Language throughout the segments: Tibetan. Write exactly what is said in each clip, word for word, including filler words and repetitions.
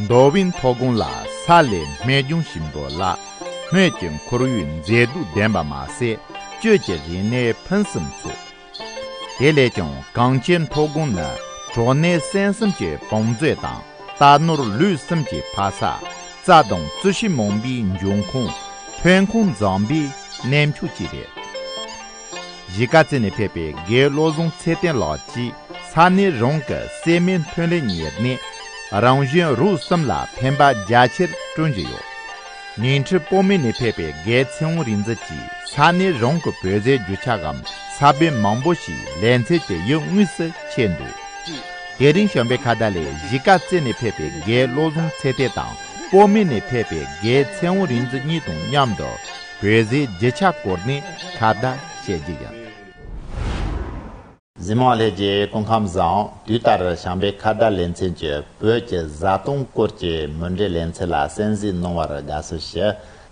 རྡོ་བིན་མཐོ་སྒང་ལ་ས་ལས་སྨན་ལྗོངས་ཞིག་འབོད་ལ། སྨད་ཀྱི་ཁོར་ཡུག་མཛེས་སྡུག་ལྡན་པ་མ་ཟད། སྤྱོད་ཀྱི་རིག་གནས་ཕུན་སུམ་ཚོགས། དེ་ལས་ཀྱང་གངས་ཅན་མཐོ་སྒང་ནི་གྲོ་ནས་སྲན་གསུམ་གྱི་བང་མཛོད་དང་། རྟ་ནོར་ལུད་གསུམ་གྱི་ཕ་ས། རྩྭ་དང་རྩི་ཤིང་མང་པོའི་འབྱུང་ཁུངས། ཐོན་ཁུངས་འཛོམས་པའི་གནས་མཆོག་ཅིག་རེད། གཞིས་ཀ་རྩེ་ནས་ཕེབས་པའི་རྒན་བློ་བཟང་ཚེ་བརྟན་ལགས་ཀྱིས་ས་གནས་རང་གི་སེ་མོན་ཐོན་ལས་གཉེར་ནས། རང་བཞིན་རིགས་གསུམ་ལ་ཕན་པ་རྒྱ་ཆེར་བསྐྲུན་གྱི་ཡོད། ཉིང་ཁྲི་སྤོ་སྨད་ནས་ཕེབས་པའི་རྒན་ཚེ་དབང་རིག་འཛིན་གྱིས་ས་གནས་རང་གི་བོད་ཟས་རྒྱུ་ཆ་གམ་ས་བོན་མང་པོ་ཞིག་ལེ་ཚན་གྱི་ཡུལ་དངོས་སུ་ཁྱེར་འདུག་དེ་རིང་བྱམས་པའི་ཁ་བརྡ་ལས་གཞིས་ཀ་རྩེ་ནས་ཕེབས་པའི་རྒན་བློ་བཟང་ཚེ་བརྟན་དང་སྤོ་སྨད་ནས་ཕེབས་པའི་རྒན་ཚེ་དབང་རིག་འཛིན་གཉིས་དང་མཉམ་དུ་བོད་ཟས་རྒྱུ་ཆ་སྐོར་ནས་ཁ་བརྡ་བྱེད་རྒྱུ་ཡིན། གཟིགས་མོ་བ་ལྷན་རྒྱས་སྐུ་ཁམས་བཟང་། དུས་ལྟར་བྱམས་པའི་ཁ་བརྡ་ལེ་ཚན་གྱི་བོད་ཀྱི་བཟའ་བཏུང་སྐོར་གྱི་མུ་འབྲེལ་ལེ་ཚན་ལ་གསན་གཟིགས་གནང་བར་དགའ་བསུ་ཞུ།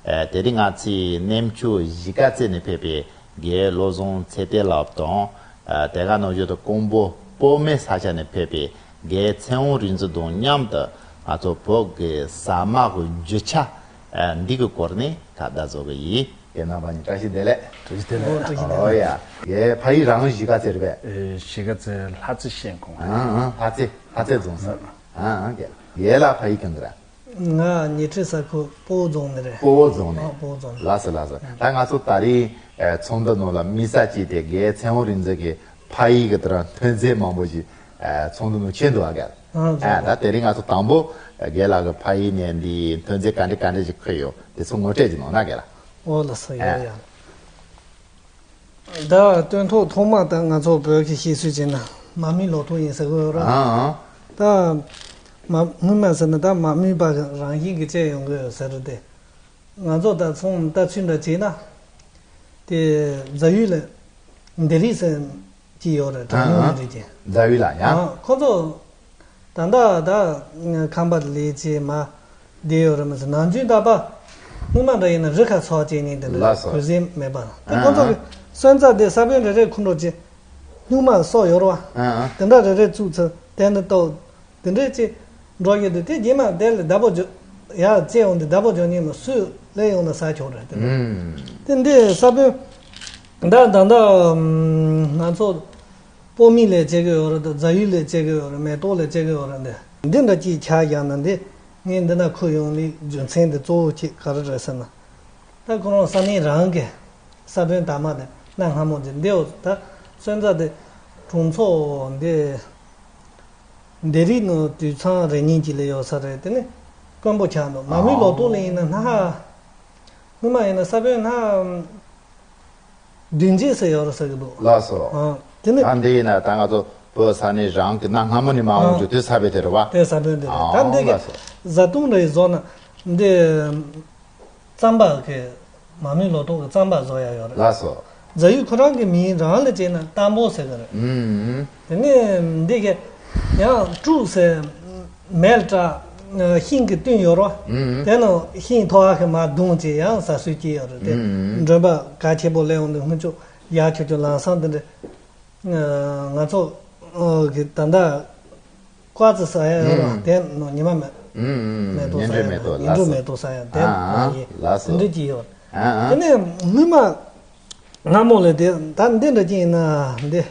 ཨ། དེ་རིང་ང་ཚོའི་གནས་མཆོག་གཞིས་ཀ་རྩེ་ནས་ཕེབས་པའི་རྒན་བློ་བཟང་ཚེ་བརྟན་ལགས་དང་། ཨ། དེ་ག་ནང་བཞིན་དུ་ཀོང་པོ་སྤོ་སྨད་ས་ཆ་ནས་ཕེབས་པའི་རྒན་ཚེ་དབང་རིག་འཛིན་དང་མཉམ་དུ་ང་ཚོ་བོད་ཀྱི་ཟ་མ་གི་རྒྱུ་ཆ། ཨ། འདི་གི་སྐོར་ནས་ཁ་བརྡ་བཟོ་གི་ཡིན། རྒན་རྣམ་པ་གཉིས་བཀྲ་ཤིས་བདེ་ལེགས། བཀྲ་ཤིས་བདེ་ལེགས། ཨོ་ཡ། ཡའི་ཕ་ཡུལ་རང་གཞིས་ཀ་རྩེ་རེད་པས། ཨེ། གཞིས་ཀ་རྩེ་ལྷ་རྩེ་ཤན་ཁོངས། ཨང་ཨང་། ལྷ་རྩེ། ལྷ་རྩེ་རྫོང་ས། ཨང་ཨང་། རྒན་ལགས་ལ་ཕ་ཡུལ་གང་གི་རེད། ང་ཉི་ཁྲི་ས་ཁུལ་སྤོ་བོ་རྫོང་ནས་རེད། སྤོ་བོ་རྫོང་ནས། ཨ། སྤོ་བོ་རྫོང་ནས། ལགས་སོ་ལགས་སོ། ད་ང་ཚོ་ད་རེས་ཨེ་ཚོགས་འདུ་ནང་ལ་དམིགས་བསལ་གྱིས་དེ་རྒན་ཚེ་དབང་རིག་འཛིན་གྱི་ཕ་ཡུལ་གྱི་དེ་རང་ཐོན་རྫས་མང་པོ་ཞིག་ཨེ་ཚོགས་འདུ་ནང་ཁྱེར་འདུག་ཨ། རྒན་ལགས། ཨ། ཨ། ད་དེ་རིང་ང་ཚོ་དང་པོ་རྒན་ལགས་ཀྱི་ཕ་ཡུལ་ནས་འདི་ཐོན་རྫས་ག་འདྲ་ག་འདྲ་ཞིག་ཁུར་ཡོད་དེ་ཚོ་ངོ་སྤྲོད་ཅིག་གནང་ན་རྒན་ལགས། ཨོ་ལགས་སོ། ཡ་ཨ་ཡ། ད་སྟོན་ཐོག་ཐོག་མ་ད་ང་ཚོ་བོད་ཀྱི་བཤད་སྲོལ་བྱས་ན་མ་རྨོས་ལོ་ཏོག་ཡིན་ཟེར་གི་ཡོད་ར། ཨ་ཨ། ད་མ་སྔོན་མ་ཟེར་ན་ད་མ་རྨོས་པ་རང་བཞིན་གྱིས་སྐྱེ་ཡོང་གི་ཡོད་ཟེར་རེད་དེ། ང་ཚོ་ད་ཚོང་ལྟ་ཚུལ་འདྲ་བྱས་ན། དེ་རྫ་ཡུལ་ལ་འདི་རིགས་ཟེར་གྱི་ཡོད་རེད། གྲངས་ཉུང་མི་རིགས་ཀྱི། རྫ་ཡུལ་ལ་ཡང་། ཨ། ཁོ་ཚོ་ད་ལྟ་ད་ཁམས་པ་ལས་བྱེད་མ་བསྡད་ཡོད་རེད་མ་ཟད། ནམ་རྒྱུན་ད་པ་སྔོན་མ་འདྲ་ཡིན་ན་རི་ཁ་ཚོགས་བྱས་ནས་དེ་འདྲ། ལགས་སོ། གོས་ཟས་མེད་པ། དེ་ཨ་ཁོ་ཚོ་གི་སོན་རྩ་དེ་ས་བོན་རེ་རེ་ཁུ་འགྲོ་བྱས། སྨྱུག་མ་སོགས་ཡོད་རེད་བ། ཨ་ཨ། དེ་འདྲ་རེ་རེ་བཙུགས་ཚུལ་དེ་འདྲ་ལྟོས། དེ་འདྲས་ཅིག་འགྲོ་ཡི་འདུག་དེ་རྗེས་མ་དེ་ལ་བདག་པོ་འཇོག་ཡ་བཙལ་ཡོང་དུས་བདག་པོ་འཇོག་མཁན་མ་སུས་ལས་ཡོང་ན་ཟ་ཆོག་རེད་དེ། ཨུམ། དེ་འདི་ས་བོན་ད་ད་ད་ང་ཚོ་སྤོ་སྨད་ལས་བྱེད་ཀྱི་ཡོད་རེད་དེ། རྫ་ཡུལ་ལས་བྱེད་ཀྱི་ཡོད་རེད། མེ་ཏོག་ལས་བྱེད་ཀྱི་ཡོད་རེད། འདི་འདི་འདྲ་ཅིག་ཆ་བཞག་ན་འདི་ངས་འདི་ན་ཁུར་ཡོང་ལེ་རྒྱུ་མཚན་འདི་གཙོ་བོ་ཅིག་ག་རེ་རེད་ཟེར་ན། ད་ཁོ་རང་ས་གནས་རང་གི་ས་བོན་དར་མ་དེ་གནའ་སྔ་མོ་དེ་འདི་འོ་ད་སོན་རྩ་དེ་གྲོང་ཚོ་འདི། འདི་རིགས་ནང་དུད་ཚང་རེ་གཉིས་ཀྱི་ལས་ཡོད་ས་རེད། དེ་ནི་དཀོན་པོ་ཆགས་འདུག་མ་རྨོས་ལོ་ཏོག་ལ་ཡིན་ན་སྣ་ཁ། སྔོན་མ་ཡིན་ན་ས་བོན་སྣ་བདུན་བརྒྱད་ཟེར་ཡོད་རེད་ཟེར་གི་འདུག་ལགས་སོ། ཨ། དེ་ནི། ད་འདི་ཡིན་ན་ད་ང་ཚོ་བོད་ས་གནས་རང་གི་གནའ་སྔ་མོ་ནས་མ་འོངས་ཨ། རྒྱུ་དུས་ས་བོན་དེ་རེད་བ། དེ་ས་བོན་དེ་རེད། ཨ། ད་འདི་གི་ལགས་སོ། བཟའ་བཏུང་རེ་བཟོ་ན་འདི། རྩམ་པ་གི་མ་རྨོས་ལོ་ཏོག་གི་རྩམ་པ་བཟོ་ཡ་ཡོད་རེད། ལགས་སོ། རྫ་ཡུལ་ཁོ་རང་གི་མིང་རང་ལ་བྱས་ན་ཏམ་པོ་ཟེར་གི་རེད། ཨུམ། དེ་ནས་འདི་གི་ཡང་ཀྲུག་ཟེར་མེ་ལ་སྐྲ་ཤིང་གི་བཏོན་ཡོད་རེད། ཨུམ། དེ་ནང་ཤིང་ཐོག་ཨ་ཁེ་མ་བརྡུངས་བྱས་ཡང་ཟ་སྲོལ་སྐྱེས་ཡོད་རེད་དེ། ཨུམ། མགྲོན་པོ་གལ་ཆེན་པོ་སླེབས་ཡོང་དུས་སྔོན་ཆད་ཡར་ཁྱོད་ཚོ་ལམ་སང་དེ་འདྲ། ང་ཚོ་གི་ད་ལྟ་ཀ་ཙི་ཟ་ཡ་ཡོད་རེད། ཨུམ། དེ་ནང་ཉི་མ་མེ་ཨུམ། མེ་ཏོག་ཟ་ཡ། ཉིན་གྲོ་མེ་ཏོག་ཉིན་གྲོ་ལགས་སོ། མེ་ཏོག་ཟ་ཡ་དེ་ཨ་ཨ་ཡིན། ལགས་སོ། དེ་འདྲ་ཅིག་ཡོད། ཨ་ཨ། དེ་ནས་སྔོན་མ་སྔ་མོ་ལ་དེ་ད་འདི་འདྲ་ཅིག་ཡིན་ན་འདི།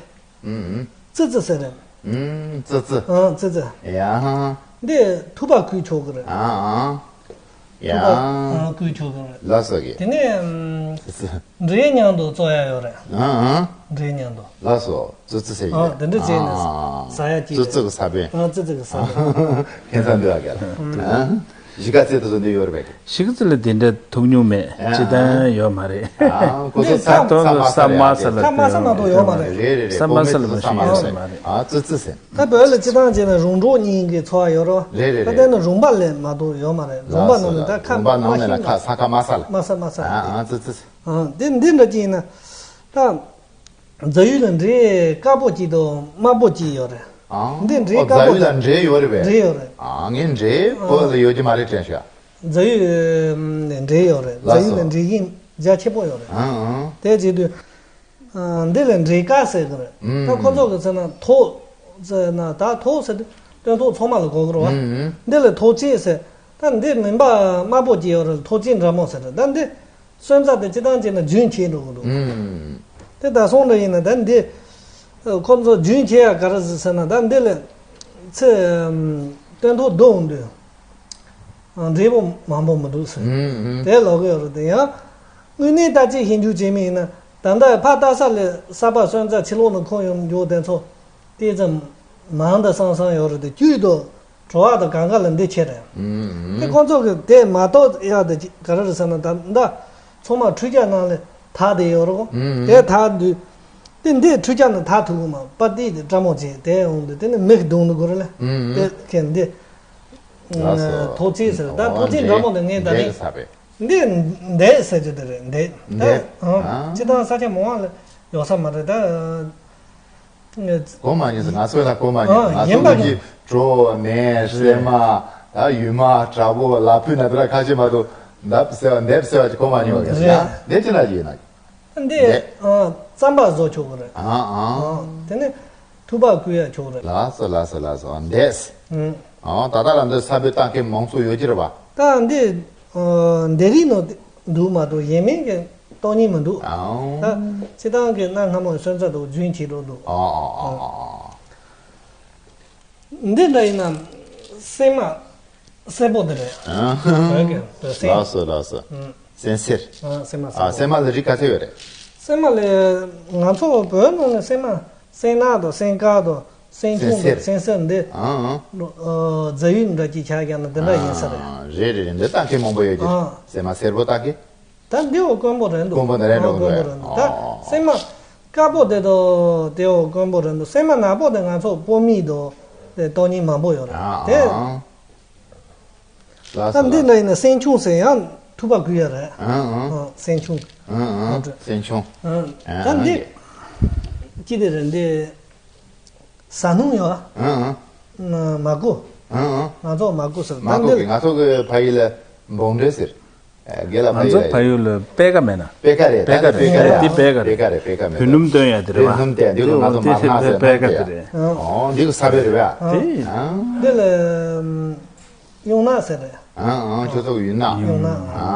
ཨུམ། ཙི་ཙི་ཟེར་རེད། ཨུམ། ཙི་ཙི། ཨ། ཙི་ཙི། ཡ། འདི་ཐུག་པ་བསྐུས་ཆོག་གི་རེད། ཨ་ཨ། ཡ། ཐུག་པ་ཨ་བསྐུས་ཆོག་གི་རེད། ལགས་སོ་གི། དེ་ནས་ཙི་ཙི། འབྲས་མཉམ་དུ་བཙོ་ཡ་ཡོད་རེད། ཨ་ཨ། འབྲས་མཉམ་དུ། ལགས་སོ། ཙི་ཙི་ཟེར་གི། ཨ། དེ་འདྲ་བྱས་ནས་ཨ་ཟ་ཡ་ཅིག་ཙི་ཙི་གི་ས་བོན། ཨ། ཙི་ཙི་གི་ས་བོན། ཁྱད་མཚར་འདུག་ཨ་ག་ལ། ཨ། གཞིས་ཀ་རྩེ་དུ་བཟོ་འདོད་ཡོད་རེད་པས། གཞིས་ཀ་རྩེ་ལ་དེ་འདྲ་ཐུག་མྱོང་མེད། ཨ། སྤྱིར་བཏང་ཡོད་མ་རེད། ཨ། ཁོ་ཚོ་ས་ས་དམའ་ས་ལ་ས་དམའ་ས་ལ་ས་དམའ་ས་མ་གཏོགས་ཡོད་མ་རེད། རེད་རེད་རེད། ས་དམའ་ས་ལ་མ་ཤེས་ཡོད་མ་རེད། ཨ། ཙི་ཙི་ཟེར། ད་བོད་ལ་སྤྱིར་བཏང་བྱས་ན་རོང་འབྲོག་གཉིས་ཀྱི་འཚོ་བ་ཡོད་རེད། རེད་རེད་ད་རེད། དེ་ནི་རོང་པ་ལས་མ་གཏོགས་ཡོད་མ་རེད། རོང་པ་ནང་ནས་ད་ཁ་རོང་པ་ནང་ནས་ལ་ཁ་ས་ཁ་དམའ་ས་ལ། དམའ་ས་དམའ་ས་ཨ་ཨ་ཙི་ཙི་ཙི། ཨ། དེ་འདི་འདྲ་ཅིག་ཡིན་ན། ད་རྫ་ཡུལ་ལ་འབྲས་དཀར་པོ་གཅིག་དང་དམར་པོ་གཅིག་ཡོད་རེད། ཨ། འདི་འབྲས། ཨོ། དཀར་རྫ་པོ་ཡུལ་ལ་འབྲས་ཡོད་རེད་པས། འབྲས་ཡོད་རེད། ཨ། ངས་འབྲས་བོད་ལ་ཡོད་ཀྱི་མ་རེད་དྲན་ཤག་རྫ་ཡུལ་ནས་འབྲས་ཡོད་རེད། རྫ་ཡུལ་ལ་འབྲས་ཤིང་རྒྱ་ཆེ་པོ་ཡོད་རེད། ཨ་ཨ། དེ་བྱེད་དུས། ཨ། འདི་ལ་འབྲས་དཀར་ཟེར་གི་རེད། ཨུམ། ད་ཁོ་ཚོ་གི་ཟེར་ན་ཐོག་ཟེར་ན་ད་ཐོག་ཟེར་དུས་ སྟོན་ཐོག་ཚང་མ་ལ་གོ་གི་རེད་བ། ཨུམ། འདི་ལ་ཐོག་ཆེན་ཟེར། ད་འདི་མིན་པ་དམར་པོ་ཅིག་ཡོད་རེད། ཐོག་ཆེན་འདྲ་མོ་ཟེར་རེད། ད་འདི་སོན་རྩ་དེ་སྤྱིར་བཏང་བྱས་ན་རྒྱུན་ཆད་འགྲོ་གི་འདུག་ཨུམ། དེ་ད་སོང་འདྲ་ཡིན་ན་ད་འདི་ཁོ་ཚོ་རྒྱུན་ཆད་ཡ་ག་རེ་ཟེར་ཟེར་ན། ད་འདི་ལ་ཚེ་སྟོན་ཐོག་བསྡུ་འོང་དུས་འབྲས་བུ་མང་པོ་མི་འདུག་ཟེར། ཨུམ། དེ་ལོག་གི་ཡོད་རེད། དེ་ཡང་དངོས་གནས་ལྟ་ཅི་ཞིབ་འཇུག་བྱེད་མི་ཡིན་ན། ད་ལྟ་ཕར་ལྟ་ས་ལས་གསར་པ་སོན་རྩ་ཕྱི་ལོགས་ནས་ཁོང་ཡོང་རྒྱུ་དེ་ཚོ་དེ་ཙམ་མང་དུ་སང་སང་ཡོད་རེད་དེ། བཅུད་དང་བྲོ་བ་དང་གང་ག་ལ་འདི་ཁྱེར་རེད། ཨུམ། དེ་ཁོང་ཚོ་གི་དེ་མ་གཏོགས་ཡག་དེ་ག་རེ་རེད་ཟེར་ན། ད་ད་ཚང་མ་འཕྲུལ་ཆས་ནང་ལ་དག་དེ་ཡོད་རེད་གོ་ཨུམ། དེ་དག་དུས་དེ་འདི་འཕྲུལ་ཆས་ནང་དག་ཐུབ་གི་མ། པ་ཏི་དེ་སྤྲ་མོ་བྱས་དེ་འོང་དུས་དེ་ནི་མིག་གདོང་དུ་གོ་རེད་ལ། ཨུམ། དེ་ཁྱེར་འདི་ལགས་སོ། ཐོག་ཆེན་ཟེར། ད་ཐོག་ཆེན་འདྲ་མོ་དེ་ངས་ད་རེས་འདི་འདི་ཟེར་རྒྱུ་དེ་རེད། འདི་འདི་ད་ཨ། སྤྱིར་བཏང་ས་ཆ་མང་བ་ལ་ཡོད་ས་མ་རེད་ད། གོ་མ་མྱོང་ཟེར། ང་ཚོ་ལ་གོ་མ་མྱོང་། ཨ། ང་ཡིན་པ་ཚོ་གི་བྲོ་ནས་སྲན་མ་ད་ཡུ་མ་བྲག་པོ་ལ་ཕུད་ན་དེ་ལ་ཁ་ཤས་མ་གཏོགས་འདབ་ཟེར་བ་འདེབས་ཟེར་བ་ཅིག་གོ་མ་མྱོང་བ་གི་ཟེར་ན། འདི་ཅི་ལ་ཡིན་ན། འདི་འདི་ཨ་རྩམ་པ་བཟོ་ཆོག་གི་རེད། ཨ་ཨ། ཨ། དེ་ནས་ཐུག་པ་བསྐུ་ཡ་ཆོག་གི་རེད། ལགས་སོ་ལགས་སོ་ལགས་སོ། འདེབས། ཨ། ད་ལྟ་ལ་འདི་ས་བོན་བཏང་མཁན་མང་ཚོགས་ཡོད་ཀྱི་རེད་པ། ད་འདི་ཨ་འདི་རིགས་ནང་འདུག་མ་གཏོགས་གཞན་མིན་གྱི་གཏོང་ཉིན་མི་འདུག་ཨང་། ད་སྤྱིར་བཏང་གི་གནའ་སྔ་མོ་སོན་རྩ་དང་རྒྱུན་ཆད་འགྲོ་འདུག་ཨ་ཨ་ཨ་ཨ། འདི་འདྲ་ཡིན་ན་སྲན་མ་སེར་པོ་འདི་རེད། ཨ། བོད་ཀྱི་བོད་སྲན། ལགས་སོ་ལགས་སོ། ཨང་། སྲན་སེར། ཨ། སྲན་མ་སེར་པོ། ཨ། སྲན་མ་ལ་རིགས་ག་ཚད་ཡོད་རེད། སྲན་མ་ལ་ང་ཚོ་བོད་ནང་ནས་སྲན་མ་སྲན་ནག་དང་སྲན་དཀར་དང་སྲན་ཆུང་དང་སྲན་སེར། སྲན་སེར་འདི། ཨང་ཨང་། ཨ། རྫ་ཡུལ་འདྲ་ཅིག་ཆགས་ཀྱང་ན་འདི་འདྲ་ཡིན་ས་རེད། ཨ། རེད་རེད་རེད། འདི་ལྟ་མཁན་མང་པོ་ཡོད་ཀྱི། ཨ། སྲན་མ་སེར་པོ་ལྟ་མཁན། ད་འདི་འོ་དཀོན་པོ་རེད་འདུག་དཀོན་པོ་འདི་རེད་འགྲོ་གི་རེད། ད་ཨ། སྲན་མ་དཀར་པོ་དེ་དང་དེ་འོ་དཀོན་པོ་རེད་འདུག་སྲན་མ་ནག་པོ་དེ་ང་ཚོ་སྤོ་མི་དང་དེ་གཏོང་མཁན་མང་པོ་ཡོད་རེད། ཨ། དེ། ཨ། ལགས་སོ། ད་འདི་ལ་ཡིན་ན་སྲན་ཆུང་ཟེར་ཡང་ཐུག་པ་བསྐུ་ཡ་རེད། ཨ་ཨ། ཨ། སྲན་ཆུང་། ཨ་ཨ། སྲན་ཆུང་། ཨ། ཨ་ད་འདི་ཅི་དེ་རེད། འདི་ཟ་སྣུམ་ཡོད། ཨ་ཨ། མ་གོ། ཨ་ཨ། ང་ཚོ་མ་གོ་ཟེར། མ་གོ་གི། ང་ཚོ་གི་ཕ་ཡུལ་ལ་འབོང་འདྲེ་ཟེར། དགེ་ལ་ཕ་ཡུལ། ང་ཚོ་ཕ་ཡུལ་ལ་པད་ཁ་མེད་ན། པད་ཁ་རེད། པད་ཁ་རེད། པད་ཁ་རེད། འདི་པད་ཁ་རེད། པད་ཁ་རེད། པད་ཁ་མེད། བོད་སྣུམ་བཏོན་ཡ་དེ་རེད་བ། བོད་སྣུམ་བཏོན་འདི་གི་ང་ཚོ་མར་ནག་ཟེར། པད་ཁ་དེ་རེད། ཨོ་འདི་གི་ས་བོན་རེད་བ། དེ་ཨ། འདི་ལ་གཡུང་ནག་ཟེར་རེད། ཨ་ཨ། ཁྱོད་ཚོ་གི་གཡུང་ནག། གཡུང་ནག། ཨ་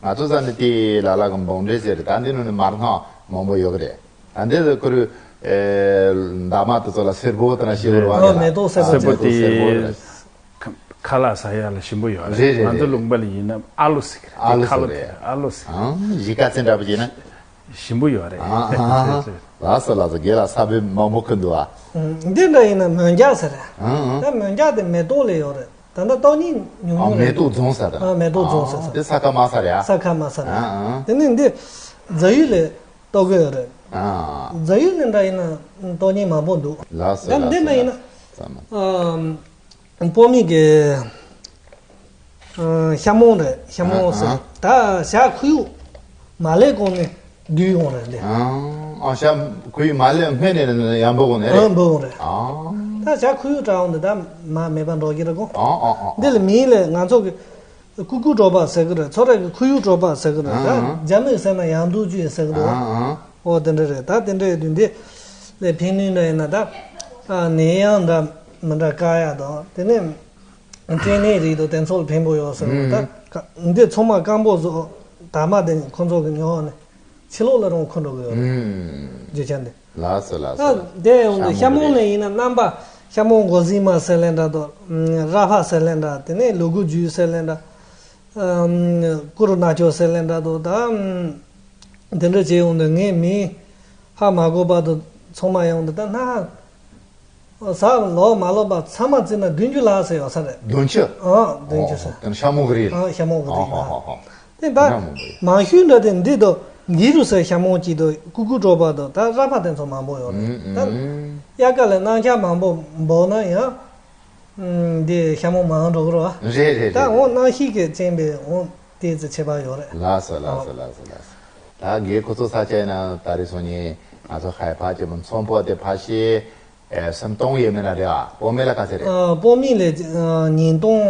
ཨ། ང་ཚོ་ས་ནི་དེ་ལ་ལ་གི་འབོང་འདྲེ་ཟེར་རེད། ད་འདི་ནང་ནས་མར་ནག་མང་པོ་ཡོད་གི་རེད། ད་འདི་ཁོ་རུ་ཨེ་འདབ་མ་དེ་ཚོ་ལ་སེར་པོ་དེ་འདྲ་ཞིག་ཡོད་རེད་བ། ཨ། མེ་ཏོག་སེར་པོ། མེ་ཏོག་སེར་པོ་དེ། ཁ་ལག་ཟ་ཡ་ལ་ཞིམ་པོ་ཡོད་རེད། རེད་རེད། ང་ཚོ་རེད། ལུང་པ་ལ་ཡིན་ན་ཨ་ལུ་ཟེར་གི་རེད། ཨ་ལུ་ཁ་ལོ་ཟེར་རེད། དེ་ཨ་ལུ་ཟེར། ཨང་། གཞིས་ཀ་རྩེ་འདྲ་པོ་ཡིན་ན། ཞིམ་པོ་ཡོད་རེད། ཨ་ཨ། ལགས་སོ་ལགས་སོ། དགེ་ལ་ས་བོན་མང་པོ་ཁུར་འདུག་ཨ། ཨང་། འདི་འདྲ་ཡིན་ན་མོན་རྒྱག་ཟེར་རེད། ཨང་ཨང་། ད་མོན་རྒྱག་དེ་མེ་ཏོག་ལ་ཡོད་རེད། ད་ལྟ་གཏོང་ཉིན་ཉུང་ཨ་ཉུང་མེ་རེད། ཏོག་རྫོང་ས་དང་། ཨ། མེ་ཏོག་རྫོང་ས། ཨ། དེ་ས་ཁ་དམའ་ས་རེད་ཨ། ས་ཁ་དམའ་ས་རེད། ཨ་ཨ། དེ་ནས་འདི་རྫ་ཡུལ་ལ་གཏོང་གི་ཡོད་རེད། ཨ། རྫ་ཡུལ་ནས་འདྲ་ཡིན་ན་གཏོང་ཉིན་མང་པོ་འདུག་ལགས་སོ། ད་འདི་ལགས་སོ། འདྲ་ཡིན་ན། ལགས་སོ། ཨ། སྤོ་མི་གི་ཨ་ཤ་མོང་རེད། ཤ་མོང་ཟེར། ཨ་ཨ། ད་ཞག་ཁོར་ཡུག་མ་ལེགས་གོང་ནས་བསྡུས་ཡོང་རེད་འདི། ཨ་ཨ། ཞག་ཁོར་ཡུག་མ་ལེགས་སྔོན་ནས་ཡང་འབུད་གོང་ནས་རེད། ཨ། འབུད་གོང་རེད། ཨ། ད་ཞག་ཁོར་ཡུག་དྲག་འོང་དུས་ད་མ་མེད་པ་འགྲོ་གི་རེད་གོ་ཨ་ཨ་ཨ་ཨ། འདི་ལ་མིང་ལ་ང་ཚོ་གི་ཀུ་ཀུ་ཀྲོ་པ་ཟེར་གི་རེད། ཚོ་རེ་གི་ཁོར་ཡུག་ཀྲོ་པ་ཟེར་གི་རེད། ཨ་ཨ། ད་རྒྱ་མིས་ཟེར་ན་ཡང་དུ་ཅུ་ཟེར་གི་རེད། ཨ་ཨ། ཨོ་དེ་འདྲ་རེད། ད་དེ་འདྲ་ཡོད་དུས་འདི་ལས་ཕན་ནུས་འདྲ་ཡིན་ན་ད་ཨ་ནད་ཡམས་འདྲ་མི་འདྲ་བཀག་ཡ་དང་དེ་ནས། སྐྲན་ནད་རིགས་དང་དེ་ཚོ་ལ་ཕན་པོ་ཡོད་ཟེར་བ། ད་ཨུམ། ཀ་འདི་ཚང་མ་སྐམ་པོ་བཟོ། དར་མ་དེ་ཁོ་ཚོ་གི་ཉོ་ནས་ཕྱི་ལོགས་ལ་རང་འཁུར་འགྲོ་གི་ཡོད་རེད། ཨུམ། རྒྱུ་ཆ་འདི། ལགས་སོ་ལགས་སོ། ད་དེ་ཡོང་དུས་ཤ་མོང་ལ་ཡིན་ན་རྣམ་པ་ཤ་མོང་སྒོ་ཟི་མ་ཟེར་ལེན་འདྲ་དང་། ར་ཕ་ཟེར་ལེན་འདྲ། དེ་ནས་ལུ་གུ་ཇུ་ཟེར་ལེན་འདྲ། ཨམ། ཀུ་རུ་ན་ཅོ་ཟེར་ལེན་འདྲ་དང་། ད་དེ་འདྲ་བྱས་ཡོང་དུས་ངས་མིང་ཧ་མ་གོ་བར་དུ་ཚང་མ་ཡོང་དུས་ད་སྣ། ཟ་ལོ་མ་ལོ་པ་ཚང་མ་བརྩིས་ན་བདུན་ཅུ་ལྷག་ཙམ་ཡོད་ས་རེད། བདུན་ཅུ། ཨ། བདུན་ཅུ་ཟེར། ཨོ། དེ་ཤ་མོང་གི་རིགས། ཨ། ཤ་མོང་གི་རིགས། ཨོ་ཨོ་ཨོ། དེ་ད་ཡང་མང་པོ་ཡོད། མང་ཤོས་འདྲ་དེ་འདི་དང་འདི་རུ་ཟེར་ཤ་མོང་གཅིག་དང་ཀུ་ཀུ་ཀྲོ་པ་དང་ད་ར་ཕ་དེ་ཚོ་མང་པོ་ཡོད་རེད། ཨུམ་ད་ཨུམ། དབྱར་ཁ་ལ་གནམ་ཆར་མང་པོ་འབབ་ན་ཡང་། ཨུམ། འདི་ཤ་མོང་མང་འགྲོ་གི་རེད་བ། རེད་རེད་རེད། ད་འོ་གནམ་གཤིས་ཀྱི་རྐྱེན་པས་འོ་དེ་ཚོ་ཁྱད་པར་ཡོད་རེད། ལགས་སོ་ལགས་སོ་ལགས་སོ་ལགས་སོ། ད་རྒན་ཁོ་ཚོ་ས་ཆ་ཡིན་ན་ད་རེས་སང་ཉིན་ང་ཚོ་ཧའེ་ཕ་ཅེ་མོ་ཚོང་པོ་དེ་ཕ་ཤེ། ཨེ། སུམ་སྟོང་ཡས་མས་ན་རེད་ཨ། སྤོ་མི་ལ་ག་ཚད་རེད། ཨ། སྤོ་མི་ལ་ཨ་ཉིས་སྟོང་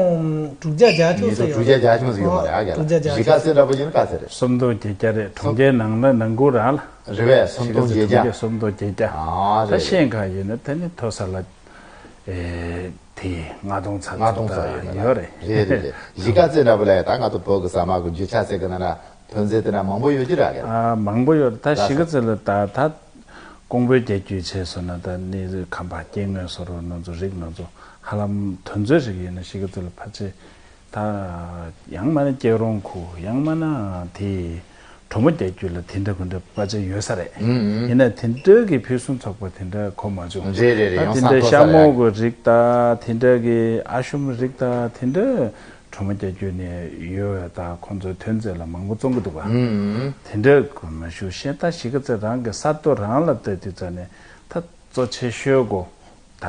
དྲུག་བརྒྱ་བརྒྱད་ཅུ་ཙམ་ཡོད་རེད། ཉིས་སྟོང་དྲུག་བརྒྱ་བརྒྱད་ཅུ་ཙམ་ཡོད་མ་རེད་ཨ། རྒན་ལགས། དྲུག་བརྒྱ་བརྒྱད་ཅུ། གཞིས་ཀ་རྩེ་འདྲ་པོ་ཡིན་ན་ག་ཚད་རེད། སུམ་སྟོང་བརྒྱད་བརྒྱ་རེད། གྲོང་ཁྱེར་ནང་ན་ནང་ཁུལ་རང་ལ། རེད་པས། སུམ་སྟོང་བརྒྱད་བརྒྱ། གཞིས་ཀ་རྩེ་གྲོང་ཁྱེར་སུམ་སྟོང་བརྒྱད་བརྒྱ། ཨ་རེད། ད་ཤེས་ག་ཡིན་ན་དེ་ནི་མཐོ་ས་ལ། ཨེ། དེ་ལྔ་སྟོང་ཙམ་ལྔ་སྟོང་ཙམ་ཡོད་ན་ཡོད་རེད། རེད་རེད་རེད། གཞིས་ཀ་རྩེ་འདྲ་པོ་ལ་ད་ང་ཚོ་བོད་ཀྱི་ཟ་མ་གི་རྒྱུ་ཆ་ཟེར་གི་ན་ན་ཐོན་རྫས་དེ་འདྲ་མང་པོ་ཡོད་ཀྱི་ར་གི། ཨ། མང་པོ་ཡོད། ད་གཞིས་ཀ་རྩེ་ལ་ད་ད་ཀོང་པོའི་རྒྱལ་རྒྱུད་བྱས་སོང་ན་ད་ནི་ཁམས་པ་སྐྱེ་དངོས་སོགས་རོ་ནང་ཚོ་རིགས་ནང་ཚོ་ཧ་ལམ་ཐོན་རྫས་ཞིག་ཡིན་ན་གཞིས་ཀ་རྩེ་ལ་ཕལ་ཆེར། ད་ཡང་མིན་ན་སྐྱེ་རོང་ཁུལ། ཡང་མིན་ན་དེ་གྲོ་མོ་རྒྱལ་རྒྱུད་ལ་དེ་འདྲ་གུ་འདྲ་པ་ཅིག་ཡོད་ས་རེད། ཨུམ་ཨུམ། ཡིན་ན་དེ་འདྲ་གི་ཕུན་སུམ་ཚོགས་པ་དེ་འདྲ་གོ་མ་བྱུང་། རེད་རེད་རེད། ད་ཡོང་དེ་ས་འདྲ་མཐོ་ས་ཤ་མོ་རེད། གི་རིགས་དང་དེ་འདྲ་གི་ཨ་ཤུམ་རིགས་དང་དེ་འདྲ་གྲོ་མོ་རྒྱལ་རྒྱུད་ནས་ཡོད་པ་དང་ཁོང་ཚོའི་ཐོན་རྫས་ལ་མང་པོ་བཙོང་གི་འདུག་ག། ཨུམ་ཨུམ། དེ་འདྲ་གོ་མ་བྱུང་། ཤེས་ད་གཞིས་ཀ་རྩེ་རང་གི་ས་རྡོ་རང་ལ་ལྟ་དུས་ཙ་ནས་ད་གཙོ་ཆེ་ཤོས་གོ། ད་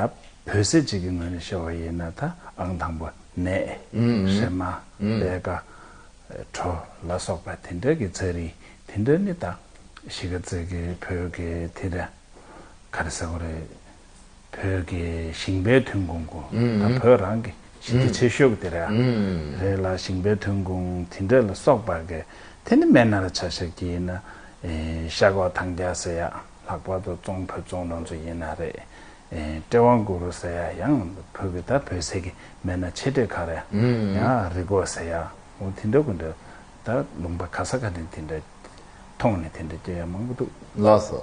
བོད་ཟས་གཅིག་གི་ངོས་ནས་བཤད་པ་ཡིན་ན་ད་ཨང་དང་པོ་ནས་ཨུམ་ཧྲེ་མ་ཨུམ་ལས་ཀ་གྲོ་ལ་སོགས་པ་དེ་འདྲ་གི་ཚ་རིགས་དེ་འདྲ་ནི་ད་གཞིས་ཀ་རྩེ་གི་བོད་ཀྱི་དེ་འདྲ་ག་རེ་ཟེར་དགོས་རེད། བོད་ཀྱི་ཞིང་པའི་ཐོན་ཁུངས་གོ། ད་ཨུམ་བོད་རང་གི་ཞིང་སྡེ་ཨུམ་ཆེ་ཤོས་ཀྱི་དེ་རེད། ཨུམ་རེད་ལ་ཞིང་པའི་ཐོན་ཁུངས་དེ་འདྲ་ལ་སོགས་པ་གི་དེ་ནི་སྨན་སྣ་ལ་ཆ་བཞག་གི་ཡིན་ན་ཤ་ཁོག་ཐང་རྒྱ་ཟེར་ཡ་ལྷག་པར་དུ་ཙོང་བོད་ཙོང་ནང་ཚོ་ཡིན་ན་རེད། ཨེ་ཀྲེ་ཝང་གུ་རུ་ཟེར་ཡ་ཡང་བོད་ཀྱི་ད་བོད་ཟས་ཀྱི་སྨན་སྣ་ཆེ་གྲས་ཁག་རེད། ཨུམ། ཡང་རི་གོ་ཟེར་ཡ་འོ་དེ་འདྲ་དགུ་འདྲ་ད་ལུང་པ་ག་ས་ག་ནས་དེ་འདྲ་མཐོང་ནས་དེ་འདྲ་སྐྱེ་ཡ་མང་པོ་འདུག། ལགས་སོ།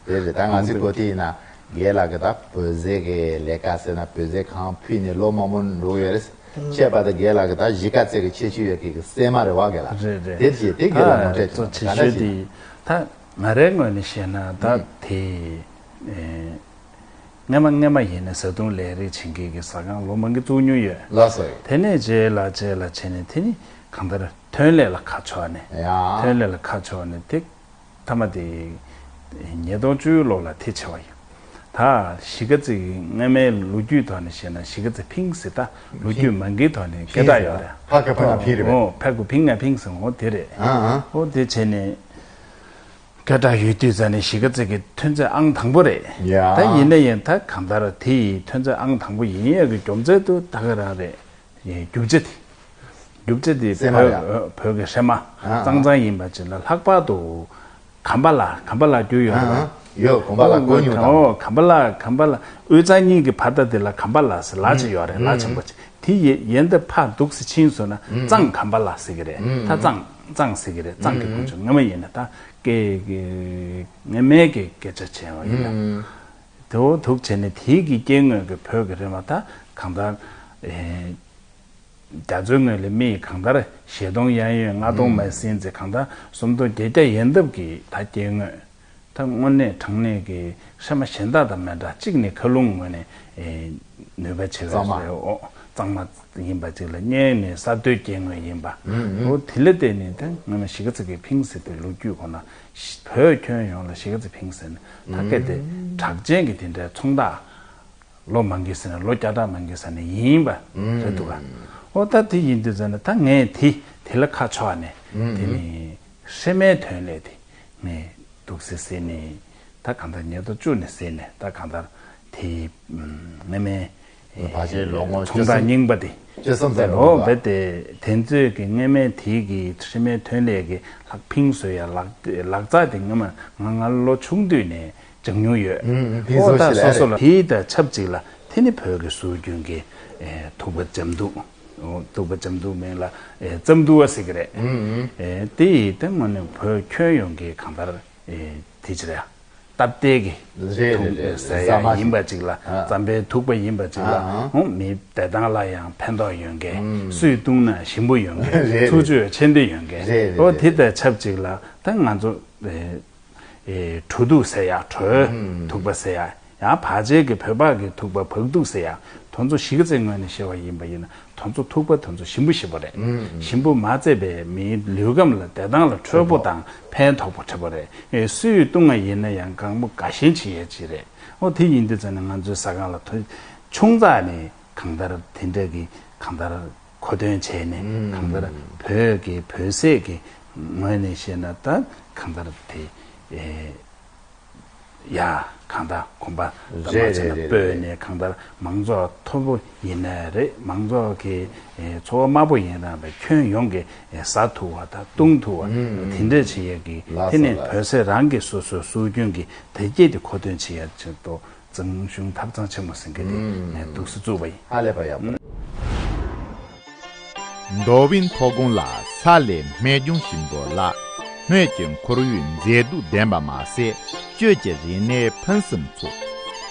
རེད་རེད། ད་ང་ཚོའི་གོ་ཐིག་ཡིན་ན་རྒན་ལགས་ཀྱི་ད་བོད་ཟས་ཀྱི་ལས་ཀ་ཟེར་ན་བོད་ཟས་གང་ཕུལ་ནས་ལོ་མང་པོ་འགྲོ་ཡོད་རེད། བྱས་པ་ད་རྒན་ལགས་ཀྱི་ད་གཞིས་ཀ་རྩེ་གི་ཁྱད་ཆོས་ཡོད་མཁན་གྱི་སྲན་མ་རེད་བ་རྒན་ལགས། རེད་རེད། དེ་བཞིན་དེ་རྒན་ལགས་ངོ་སྤྲོད་ད་གཙོ་ཆེ་ཤོས་དེ་ད་ང་རའི་ངོས་ནས་བཤད་ན་ད་ཨུམ། དེ། ཨེ། སྔ་མ་སྔ་མ་ཡིན་ན་བཟའ་བཏུང་ལས་རིགས་བྱེད་མཁན་གྱི་ཟ་ཁང་ལོ་མང་གི་བཙུགས་མྱོང་ཡོད། ལགས་སོ། དེ་ནས་རྗེས་ལ་རྗེས་ལ་བྱས་ནས་དེ་ནི་གང་ལྟར་ཐོན་ལས་ལ་ཁ་ཕྱོགས་ནས། ཡ། ཐོན་ལས་ལ་ཁ་ཕྱོགས་ནས་དེ་མཐའ་མ་དེ་ཉིས་སྟོང་བཅུ་ལོ་ལ་དེ་བྱས་པ་ཡིན། ད་གཞིས་ཀ་རྩེ་གི་སྔ་མའི་ལོ་རྒྱུས་ཐོག་ནས་བཤད་ན་གཞིས་ཀ་རྩེ་ཕིང་ཟེར་ད་ལོ་རྒྱུས་མང་གི་ཐོག་ནས་སྐད་གྲགས་ཡོད་རེད། ཕ་གི་ཕ་ང་ཕིང་རེད་པས། ཨོ་ཕ་གི་ཕིང་ང་ཕིང་ཟེར་འོ་དེ་རེད། ཨ་ཨ། ཨོ་དེ་བྱས་ནས། སྐད་གྲགས་ཡོད་དུས་ཙ་ནས་གཞིས་ཀ་རྩེ་གི་ཐོན་རྫས་ཨང་དང་པོ་རེད། ཡ། ད་ཡིན་ན་ཡང་ད་གང་ལྟར་དེ་ཡི་ཐོན་རྫས་ཨང་དང་པོ་ཡིན་ཡག་གི་རྒྱུ་མཚན་དུ་ད་ག་རང་རེད། ཡེ་རྒྱུ་ཆ་དེ། རྒྱུ་ཆ་དེ་སྲན་མ་བོད་རེད། བོད་ཀྱི་སྲན་མ་ཨ་ཨ། གཙང་གཙང་ཡིན་པ་ཅིག་ལ་ལྷག་པར་དུ་གམ་པ་ལ་གམ་པ་ལ་རྒྱུ་ཡོད་རེད། ཨ་ཨ། ཡོད་གོམ་པ་ལ་གོ་མྱོང་དང་། ཨོ་གམ་པ་ལ་གམ་པ་ལ་དབུས་གཙང་གཉིས་ཀྱི་བར་ཐག་དེ་ལ་གམ་པ་ལ་ཟེར་ལ་ཅིག་ཡོད་རེད། ལ་ཆེན་པོ་ཅིག། དེ་ཡི་ཡན་དེ་ཕར་འདུག་སེ་ཕྱིན་སོང་ན་ཨུམ། གཙང་གམ་པ་ལ་ཟེར་གི་རེད། ཨུམ། ད་གཙང་གཙང་ཟེར་གི་རེད། གཙང་གི་ཨུམ། ཁོང་ཚོ་སྔ་མ་ཡིན་ན་ད་སྐད་ཀྱི་སྔ་མའི་གི་སྐད་ཆ་བྱས་པ་ཡིན་ན། ཨུམ། དེ་འོ་འདུག་བྱས་ནས་དེའི་གི་སྐྱེ་དངོས་ཀྱི་བོད་ཀྱི་རེད་མ་ད་གང་ལྟར་ཨེ། རྒྱ་མཚོའི་ངོས་ལ་མི་གང་ལྟར་བཞད་སྟོང་གཡས་གཡོན་ལྔ་སྟོང་ཨུམ། མ་ཟིན་ཚེ་གང་ལྟར་སུམ་སྟོང་བརྒྱད་བརྒྱ་ཡན་འདབ་ཀྱི་ད་སྐྱེ་དངོས། ད་དངོས་གནས་དྲང་གནས་ཀྱི་སྲན་མ་གཞན་དག་དང་མི་འདྲ་གཅིག་ནི་མཁའ་རླུང་ངོས་ནས་ཨེ་ནུས་པ་ཆེ་བ་གཙང་མ་རེད། ཨོ་གཙང་མ་ཡིན་པ་གཅིག་ལ་གཉིས་ནི་ས་རྡོའི་སྐྱེ་དངོས་ཡིན་པ། ཨུམ་ཨུམ། ཨོ་དེ་ལ་བརྟེན་ནས་ད་སྔོན་མ་གཞིས་ཀ་རྩེ་གི་ཕིང་ཟེར་དུས་ལོ་རྒྱུས་ཁོ་ན་བོད་ཁྱོན་ཡོངས་ལ་གཞིས་ཀ་རྩེ་ཕིང་ཟེར་ནས་ད་སྐད་དེ་ཨུམ། གྲགས་ཅན་གྱི་དེ་འདྲའི་ཚོང་བདག་ལོ་མང་གི་ཟེར་ནས་ལོ་བརྒྱ་ཕྲག་མང་གི་ཟེར་ནས་ཡིན་པ་ཨུམ། རེད་འདུག་ག། ཨོ་ད་དེ་ཡིན་དུས་ཟེར་ནས་ད་ངས་དེ་དེ་ལ་ཁ་ཕྱོགས་ནས་ཨུམ། དེ་ནི་སྲན་མའི་ཐོན་ལས་དེ། ནས་འདུག་སེ་ཟེར་ནས་ད་གང་ལྟར་ཉེས་རྡོ་བཅུ་ནས་ཟེར་ནས་ད་གང་ལྟར་དེ་སྔ་མའི་ཕལ་ཆེར་ལོ་ངོ་ཚོང་བདག་རྙིང་པ་དེ་བཅུ་གསུམ་ཙམ་ལོ་རེད་བས་ཏེ་དེ་ཚོས་ཀྱི་སྔ་མའི་དེའི་གི་སྲན་མའི་ཐོན་ལས་ཀྱི་ལག་ཕིང་བཟོ་ཡ་ལག་ལག་རྩལ་དེ་སྔ་མ་ང་ང་ལོ་ཆུང་དུས་ནས་སྦྱང་མྱོང་ཡོད། ཨོ་ད་སོ་སོ་ལ་དེའི་ད་ཆབས་ཅིག་ལ་དེ་ནི་བོད་ཀྱི་སྲོལ་རྒྱུན་གྱི་ཐུག་པ་འཇམ་འདུག། ཐུག་པ་འཇམ་འདུག་མིང་ལ་ཨེ་རྩམ་འདུག་པ་ཟེར་གི་རེད། ཨེ་དེ་ཡི་དེ་དངོས་གནས་བོད་ཁྱོན་ཡོངས་ཀྱི་གང་ལྟར་ཨེ་དེ་ཅི་རེད། སྟབས་བདེ་གི་ཐུག་ཟེར་ཡ་ཡིན་པ་ཅིག་ལ་རྩམ་པའི་ཐུག་པ་ཡིན་པ་ཅིག་ལ་ཧོ་མིའི་བདེ་ཐང་ལ་ཡང་ཕན་ཐོགས་ཡོད་མཁན་སུས་བཏུང་ན་ཞིམ་པོ་ཡོད་མཁན་ཚོ་བཅོས་ཆེ་འདོད་ཡོད་མཁན་ཨོ་དེ་དང་ཆབས་ཅིག་ལ་ད་ང་ཚོ་ཨེ། ཨེ། གྲོ་ཐུག་ཟེར་ཡ་གྲོའི་ཐུག་པ་ཟེར་ཡ། ཡང་བར་ཆད་ཀྱི་བོད་པ་གི་ཐུག་པ་བག་ཐུག་ཟེར་ཡ། དོན་ཚོ་གཞིས་ཀ་རྩེའི་ངོས་ནས་བཤད་པ་ཡིན་པ་ཡིན་ན་དོན་ཚོ་ཐུག་པ་དོན་ཚོ་ཞིམ་པོ་ཞིམ་པོ་རེད། ཞིམ་པོ་མ་བཙས་པའི་མིའི་ལུས་ཁམས་ལ་བདེ་ཐང་ལ་འཕྲོད་པོ་དང་ཕན་ཐོགས་པོ་འཕྲད་པོ་རེད། ཨེ་སུས་བཏུང་བ་ཡིན་ན་ཡང་གང་པོ་དགའ་ཞེན་བྱེད་ཡས་ཅིག་རེད། ཨོ་དེ་ཡིན་དུས་ཙམ་ནས་ང་ཚོའི་ཟ་ཁང་ལ་ཐོ་ཆུང་ཙག་ནས་གང་ལྟར་དེ་འདྲ་གི་གང་ལྟར། མཁོ་འདོན་བྱས་ནས་གང་ལྟར་བོད་ཀྱི་བོད་ཟས་ཀྱི་ངོས་ནས་བཤད་ན་ད་གང་ལྟར་དེ་ཨེ་ཡ་གང་ལྟར་གོམ་པ་ད་མ་རེད་ཚད་ན་རེད་སྤོས་རེད། ནས་གང་ལྟར་མང་ཚོགས་མཐོ་པོ་ཡིན་ན་རེད། མང་ཚོགས་ཀྱི་ཨེ་འཚོ་བ་དམའ་པོ་ཡིན་རང་བའི་ཁྱོན་ཡོངས་ཀྱི་ཨེ་ཟ་ཐུབ་པ་དང་བཏུང་ཐུབ་པ་དེ་འདྲ་བྱེད་ཡས་ཀྱི་ལགས་དེ་ནས་སོ་ལགས། བོད་ཟས་རང་གི་སོ་སོའི་སྲོལ་རྒྱུན་གྱི་དར་རྒྱས་དེ་མཁོ་འདོན་བྱེད་ཡས་ཆེད་དུ། ཙང་གཞུང་ཐབ་ཚང་ཆེན་མོ་ཟེར་མཁན་དེ་ངས་འདུག་སེ་བཙུགས་པ་ཡིན། ཧ་ལས་པ་ཡག་པོ་རེད། མདོ་དབུས་མཐོ་སྒང་ལ་ས་ལས་སྨན་ལྗོངས་ཤིང་འབོ་ལ། སྣོད་ཀྱི་ཁོར་ཡུག་མཛེས་སྡུག་ལྡན་པ་མ་ཟད། སྤྱོད་ཀྱི་རིག་གནས་ཕུན་སུམ་ཚོགས།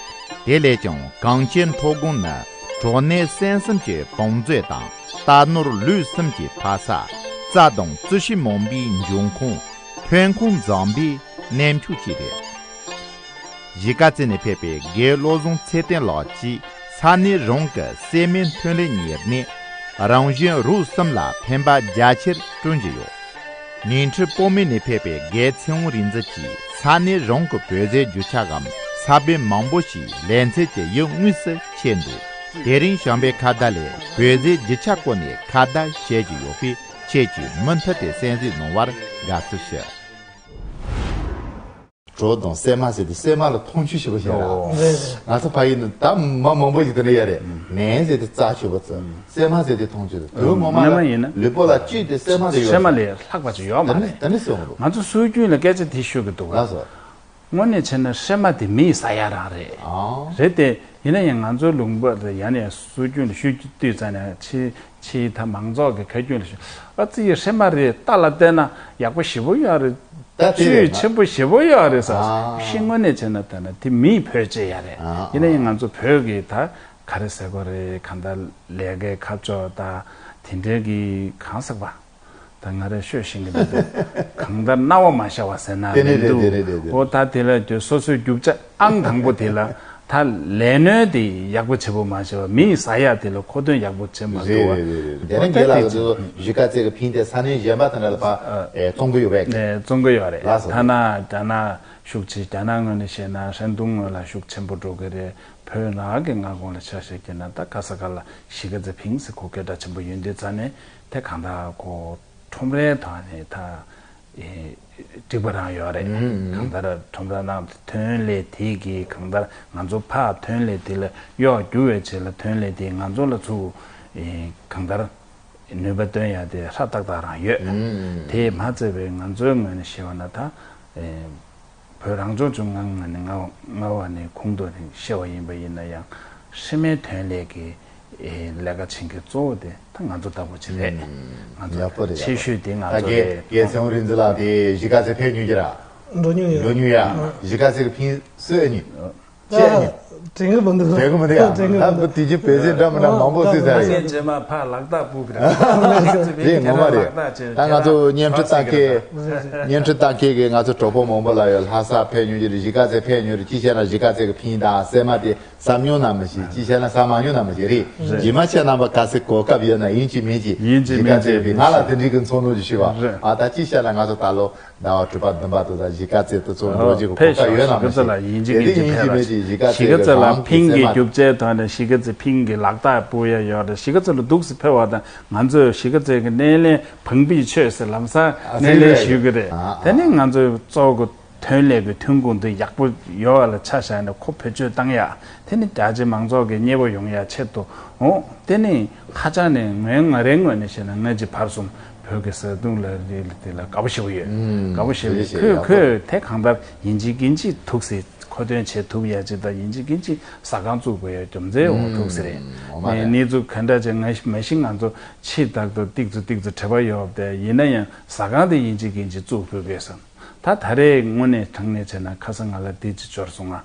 དེ་ལས་ཀྱང་གངས་ཅན་མཐོ་སྒང་ནི་གྲོ་ནས་སྲན་གསུམ་གྱི་བང་མཛོད་དང་། རྟ་ནོར་ལུད་གསུམ་གྱི་ཕ་ས། རྩྭ་དང་རྩི་ཤིང་མང་པོའི་འབྱུང་ཁུངས། ཐོན་ཁུངས་འཛོམས་པའི་གནས་མཆོག་ཅིག་རེད། གཞིས་ཀ་རྩེ་ནས་ཕེབས་པའི་རྒན་བློ་བཟང་ཚེ་བརྟན་ལགས་ཀྱིས་ས་གནས་རང་གི་སྲན་མའི་ཐོན་ལས་གཉེར་ནས་རང་བཞིན་རིགས་གསུམ་ལ་ཕན་པ་རྒྱ་ཆེར་བསྐྲུན་གྱི་ཡོད། ཉིང་ཁྲི་སྤོ་སྨད་ནས་ཕེབས་པའི་རྒན་ཚེ་དབང་རིག་འཛིན་གྱིས་ས་གནས་རང་གི་བོད་ཟས་རྒྱུ་ཆ་གམ་ས་བོན་མང་པོ་ཞིག་ལེ་ཚན་གྱི་ཡུལ་དངོས་སུ་ཁྱེར་འདུག་དེ་རིང་བྱམས་པའི་ཁ་བརྡ་ལས་བོད་ཟས་རྒྱུ་ཆ་སྐོར་ནས་ཁ་བརྡ་བྱེད་ཀྱི་ཡོད་པས། ཁྱེད་ཀྱིས་མུ་མཐུད་དེ་གསན་གཟིགས་གནང་བར་དགའ་བསུ་ཞུ། གྲོ་དང་སྲན་མ་ཟེར་དུས་སྲན་མ་ལ་འཐུང་ཆུ་ཞེས་པ་ཞིག་རེད། ཨོ། རེད་རེད། ང་ཚོ་ཕ་ཡུལ་ནི་ད་མ་མང་པོ་ཞིག་དེ་འདྲ་ཡོད་རེད། ནས་ཟེར་དུས་རྩྭ་མཆོད་པ་ཚོ། སྲན་མ་ཟེར་དུས་འཐུང་ཆུ་དང་དུ་མོ་མ་སྔོན་མ་ཡིན་ན་ལུས་པོ་ལ་བཅུད་དེ་སྲན་མ་དེ་ཡོད་སྲན་མ་རེད། ལས་ལྷག་པ་ཅིག་ཡོད་མ་ད་ནི་རེད། ད་ནི་སྲན་མ་རེད། ང་ཚོ་སྲོལ་རྒྱུན་ལ་སྐད་ཆ་དེ་ཤོད་ཀྱི་འདུག་ལགས་སོ། དངོས་གནས་བྱས་ན་སྲན་མ་དེ་མིས་ཟ་ཡ་རང་རེད། ཨང་། རེད་དེ། ཡིན་ན་ཡང་ང་ཚོའི་ལུང་པ་དེ་ཡང་ནས་སྲོལ་རྒྱུན་ལ་ཤོད་རྒྱུ་དུས་ཙང་ནས་ཕྱི་ཕྱིའི་ད་མང་ཚོགས་ཀྱི་ཁ་རྒྱུན་ལ་ཤོད། ཨ་ཙི་ཡི་སྲན་མ་རེད། རྟ་ལ་བལྟས་ན་ཡག་པོ་ཞེ་པོ་ཡོད་རེད། ད་དེ་རེད་བཅུད་ན་ཆེན་པོ་ཞེ་པོ་ཡོད་རེད་ཟེར། ཨ། ཤི་དངོས་གནས་བྱས་ན་ད་ན་དེ་མིས་བོད་ཅེས་ཡ་རེད། ཨ། ཡིན་ན་ཡང་ང་ཚོ་བོད་ཀྱི་ད་ག་རེ་ཟེར་དགོས་རེད། གང་ལྟར་ལས་ཀའི་ཁ་ཕྱོགས་ད་དེ་འདྲའི་གི་གང་ཟག་པ། ད་ང་རས་ཤོད་ཤེས་ཀྱི་མི་འདུག་གང་ལྟར་རྣ་བ་མ་ཤར་བ་ཟེར་ན་དེ་ནས་མི་འདུག་དེ་ནས་དེ་ནས་ཨོ་ད་དེ་ལ་དེ་སོ་སོའི་རྒྱུ་ཆ་ཨང་དང་པོ་དེ་ལ་ད་ལས་སྣོན་དེ་ཡག་པོ་བྱེད་པོ་མ་བྱེད་པ་མིས་ཟ་ཡག་དེ་ལ་མཁོ་འདོན་ཡག་པོ་བྱེད་མ་རེད་ཐུབ་པ། རེད་རེད་རེད། དེ་ནས་ཨོ་རྒན་ལགས་ད་ཀྱི་གཞིས་ཀ་རྩེ་གི་ཕིང་དེ་ས་གནས་གཞན་པ་དེ་འདྲ་ལ་ཕར་ཨེ་བཙོང་གི་ཡོད་པས། ནས་བཙོང་གི་ཡོད་རེད། ལགས་སོ། ཐ་ན་རྒྱ་ནག་ཤུགས་ཆེ་རྒྱ་ནག་ངོས་ནས་བཤད་ན་ཧྲན་ཏུང་ངོས་ལ་ཤུགས་ཆེན་པོ་འགྲོ་གི་རེད། བོད་ནང་གི་མངའ་ཁོངས་ལ་ཆ་བཞག་གི་ན་ད་ག་ས་ག་ལ་གཞིས་ཀ་རྩེ་ཕིང་ཟེར་གོ་སྐད་གྲགས་ཆེན་པོ་ཡོད་འདི་ཙ་ནས། དེ་གང་ལྟར་ཁོ་ཁྲོམ་རའི་ཐོག་ནས་ད་ཨེ་འགྲིག་པ་རང་ཡོད་རེད། ཨུམ། གང་ལྟར་ཁྲོམ་ར་ནང་དུ་ཐོན་ལས་དེ་གི་གང་ལྟར་ང་ཚོ་ཕར་ཐོན་ལས་དེ་ལ་གཡོག་རྒྱུག་པའི་ཆེད་ལ་ཐོན་ལས་དེ་ང་ཚོ་ལ་ཚུར་ཨེ་གང་ལྟར་ནུས་པ་བཏོན་ཡ་དེ་ཧྲ་ཏག་ཏག་རང་ཡོད། ཨུམ། དེས་མ་ཚད་པའི་ང་ཚོའི་ངོས་ནས་བཤད་པ་ན་ད་ཨེ་བོད་རང་སྐྱོང་ལྗོངས་ནང་ནས་མངའ་མངའ་འོག་ནས་ཁོངས་གཏོགས་ནས་བཤད་པ་ཡིན་པ་ཡིན་ན་ཡང་། སྲན་མའི་ཐོན་ལས་ཀྱི་ཨེ་ལས་ཀ་བྱེད་མཁན་གཙོ་བོ་དེ་ད་ང་ཚོ་ལྟ་བུ་ཅིག་རེད། ཨུམ། ང་ཚོ་ཡག་པོ་རེད། ཆེ་ཤོས་དེ་ང་ད་ཚོ་རྒན་རེད། རྒན་ཚེ་དབང་རིག་འཛིན་ལགས་དེ་གཞིས་ཀ་རྩེ་ཕེབས་མྱོང་གི་ར། འགྲོ་མྱོང་ཡོད། འགྲོ་མྱོང་ཡ། ཨ། གཞིས་ཀ་རྩེ་གི་ཕིང་གསོས་མྱོང་། ཨ། བཤད་མྱོང་། དྲན་གི་མི་འདུག་དྲན་གི་མི་འདུག་ཡ། དྲན་གི་མི་འདུག་ད་བུ་དེ་ཅི་བོད་ཟས་འདྲ་མི་འདྲ་མང་པོ་གསོས་ཚར་ད་རེད། རྒན་རྗེས་མ་ཕར་ལག་རྟགས་སྤུག་གི་རེད། རེད་ངོ་མ་རེད། ད་ང་ཚོ་བརྙན་འཕྲིན་ལྟ་མཁན། བརྙན་འཕྲིན་ལྟ་མཁན་གྱི་ང་ཚོ་གྲོགས་པོ་མང་པོ་ལ་ཡོད། ལྷ་ས་ཕེབས་མྱོང་གི་རེད། གཞིས་ཀ་རྩེ་ཕེབས་མྱོང་རེད། ཅི་བྱས་ན་གཞིས་ཀ་རྩེ་གི་ཕིང་དང་སྲན་མ་དེ་ཟ་མྱོང་ན་མི་ཤེས། ཅི་བྱས་ན་ཟ་མ་མྱོང་ན་མི་ཤེས་རེད། རྗེས་མ་ཁྱེད་རྣམ་པ་ག་ཚོད་གོ་སྐབས་ཡོད་ན་ཡིན་གཅིག་མིན་གཅིག་ཡིན་གཅིག་གཞིས་ཀ་མིན་རྩེ་གཅིག་གི་ཕིང་ང་ལ་དེ་འདྲའི་གི་ཚོར་སྣང་ཅིག་ཞུས་པ། རེད། ཨ་ད་ཅི་བྱས་ན་ང་ཚོ་ད་ལོ་ཟླ་བ་དྲུག་པ་བདུན་པ་དེ་ད་གཞིས་ཀ་རྩེ་དུ་ཚོགས་འགྲོ་རྒྱུ་གི་གོ་སྐབས་ཡོད་ན་མི་ཤེས། དེ་དེ་ཡིན་གཅིག་མིན་གཅིག་གཞིས་ཀ་རྩེ་གི་རང་གི་སྲན་མ་དེ། གཞིས་ཀ་རྩེ་ལ་ཕིང་གི་རྒྱུ་ཆའི་ཐོག་ནས་གཞིས་ཀ་རྩེ་ཕིང་གི་ལག་རྟགས་སྤུག་ཡ་ཡོད་རེད། གཞིས་ཀ་རྩེ་ལ་འདུག་སེ་ཕེབས་པ་དང་ང་ཚོས་གཞིས་ཀ་རྩེ་གི་སྣེ་ལེན་བང་པིས་ཆོད་ཟེར་ལམ་སང་སྣེ་ལེན་ཞུ་གི་རེད། དེ་ནས་ང་ཚོས་གཙོ་བོ་ཐོན་ལས་ཀྱི་ཐོན་ཁུངས་འདི་ཡག་པོ་ཡོད་པ་ལ་ཆ་བཞག་ནས་ཁོ་བེད་སྤྱོད་བཏང་ཡ། དེ་ནི་རྒྱ་ཆེ་མང་ཚོགས་ཀྱི་མཉེས་པོ་ཡོང་ཡ་ཆེད་དུ་འོང་། དེ་ནི་ཧ་ཅང་ནས་ངོས་ང་རའི་ངོས་ནས་བཤད་ན་ང་ཅིག་བར་གསུམ་བོད་ཀྱི་བཟའ་བཏུང་ལ་རིགས་ལ་དེ་ལ་དགའ་པོ་ཞེ་པོ་ཡོད། དགའ་པོ་ཞེ་པོ་ཡོད། ཁོས་ཁོས་དེ་གང་ལྟར་ཡིན་གཅིག་མིན་གཅིག་ཐུགས་སྲས་མཁོ་འདོན་བྱེད་ཐུབ་ཡ་ཅིག་དང་ཡིན་གཅིག་མིན་གཅིག་ཟ་ཁང་བཙུགས་དགོས་ཡ་རྒྱུ་མཚན་འོང་ཐུགས་སྲས་རེད། ངས་གནས་ཚུལ་ག་འདྲ་ཅིག་ང་མ་གཞི་ང་ཚོ་ཕྱི་ཐག་ཏུ་ཏིག་ཙི་ཏིག་ཙི་བྲེལ་བ་ཡོད་པ་དེ་ཡིན་ན་ཡང་ཟ་ཁང་དེ་ཡིན་གཅིག་མིན་གཅིག་བཙུགས་དགོས་དགོས་བསམ། ད་ད་རེས་དངོས་གནས་དྲང་གནས་བྱས་ན་ཁ་སང་ང་ལ་འདི་ཅིག་འབྱོར་སོང་ང་།